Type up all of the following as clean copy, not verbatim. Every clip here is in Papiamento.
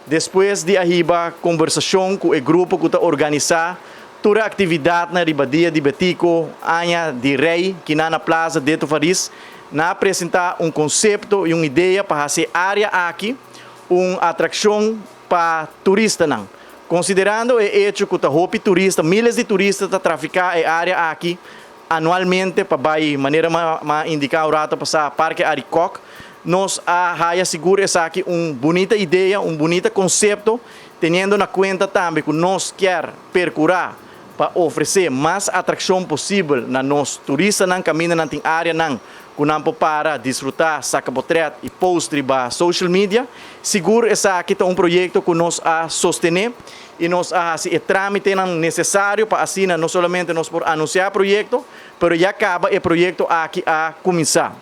Despues di a hiba kombersashon ku e grupo ku ta organisá tur aktividat na riba Dia di Betico, Aña di Rei, akinan na Plaza Deto Faris, nan a presentá un konsepto i un idea pa hasi e área aki un atrakshon pa turistanan. Konsiderando e echo ku ta hopi turista, míles di turista ta trafiká e área aki anualmente pa bai, manera m'a indiká un ratu pasá, Parke Arikok, nos a haya sigur esaki un bunita idea, un bunita konsepto, teniendo na kuenta tambe ku nos kier perkurá pa ofresé mas atrakshon posibel na nos turistanan, kaminda nan tin áreanan ku nan por para, disfrutá, saka potrèt i post riba social media. Sigur esaki ta un proyekto ku nos a sostené i nos a hasi e trámitenan nesesario pa asina no solamente nos por anunsiá e proyekto, pero ya kaba e proyekto aki a kuminsá.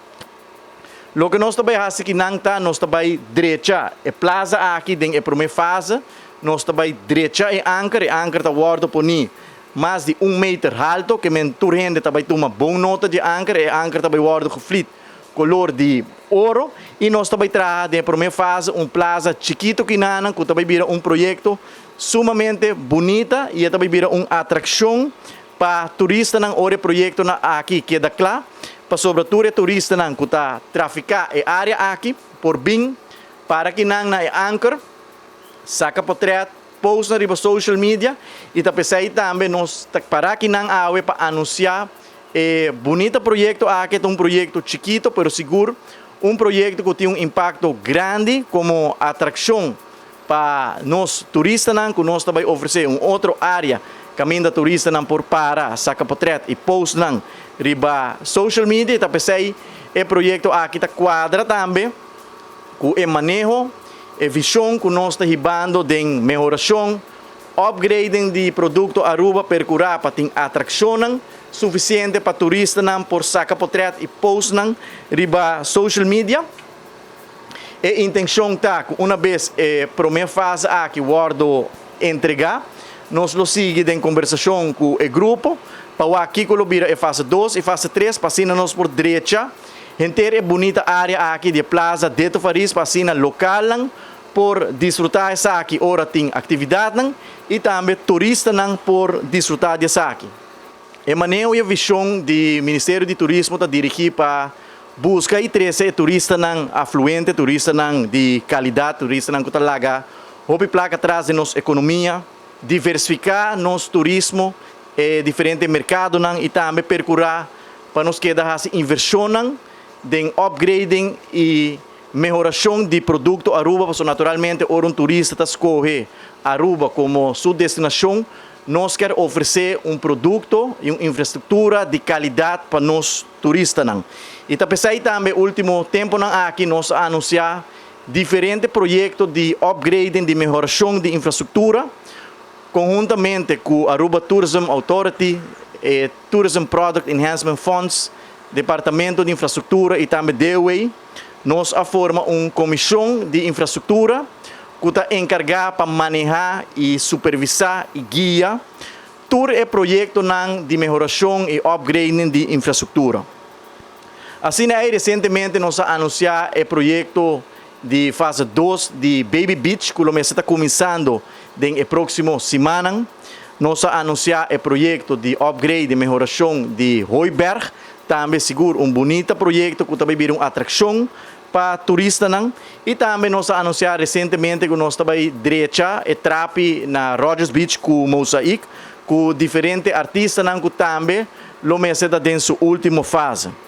Loke nos ta bai hasi kinan ta nos ta bai drecha e plaza aki den e promé fase, nos ta bai drecha e anker, e anker ta wòrdu poní mas di un meter halto, ke men tur hende ta bai tuma bon nota dje anker, e anker ta bai wòrdu geflit kolor di oro i nos ta bai traha den e promé fase un plaza chikito kinanan ku ta bai bira un proyekto sumamente bunita i e ta bai bira un atrakshon pa turistanan ora e proyektonan aki keda kla, pasobra tur e turistanan ku ta trafiká e área aki por bin para kinan na e anker, saka potrèt, post nan riba social media i ta p'esei tambe nos ta para kinan awe pa anunsiá e bunita proyekto aki. Ta un proyekto chikito pero sigur un proyekto ku tin un impakto grandi komo atrakshon pa nos turistanan, ku nos ta bai ofresé un otro área kaminda turistanan por para, saka potrèt i post nan riba social media. I ta p'esei e proyekto aki ta kuadra tambe ku e maneho, e vishon ku nos ta hibando den mehorashon, upgrading di produkto Aruba, perkurá pa tin atrakshonnan sufisiente pa turistanan por saka potrèt i post nan riba social media. E intenshon ta ku una bes e promé fase aki wòrdu entregá, nos lo sigui den kombersashon ku e grupo pa wak kiko lo bira e fase 2 i fase 3, pa asina nos por drecha henter e bunita área aki di e Plaza Deto Faris, pa asina lokalnan por disfrutá esaki ora tin aktividatnan i tambe turistanan por disfrutá di esaki. E maneho i e vishon di Ministerio di Turismo ta dirigí pa buska i trese e turistanan afluente, turistanan di kalidat, turistanan ku ta laga hopi plaka tras den nos ekonomia, diversifiká nos turismo, e diferente merkadonan i tambe perkurá pa nos keda hasi invershonnan den upgrading i mehorashon di produkto Aruba, pasobra naturalmente ora un turista ta skohe Aruba komo su destinashon, nos kier ofresé un produkto i un infrastruktura di kalidat pa nos turistanan. I ta p'esei tambe último tempunan aki nos a anunsiá diferente proyekto di upgrading, di mehorashon di infrastruktura, konhuntamente ku Aruba Tourism Authority, e Tourism Product Enhancement Funds, Departamento di Infrastruktura i tambe DOW. Nos a forma un komishon di infrastruktura ku ta enkargá pa manehá i supervisá i guia tur e proyektonan di mehorashon i upgrading di infrastruktura. Asina ei resientemente nos a anunsiá e proyekto di fase 2 di Baby Beach ku lo mester ta kuminsando den e próksimo simannan. Nos a anunsiá e proyekto di upgrade i mehorashon di Hooiberg, tambe sigur un bunita proyekto ku ta bai bira un atrakshon pa turistanan. I tambe nos a anunsiá resientemente ku nos ta bai drecha e trapi na Rogers Beach ku mosaik ku diferente artistanan, ku tambe lo mester ta den su último fase.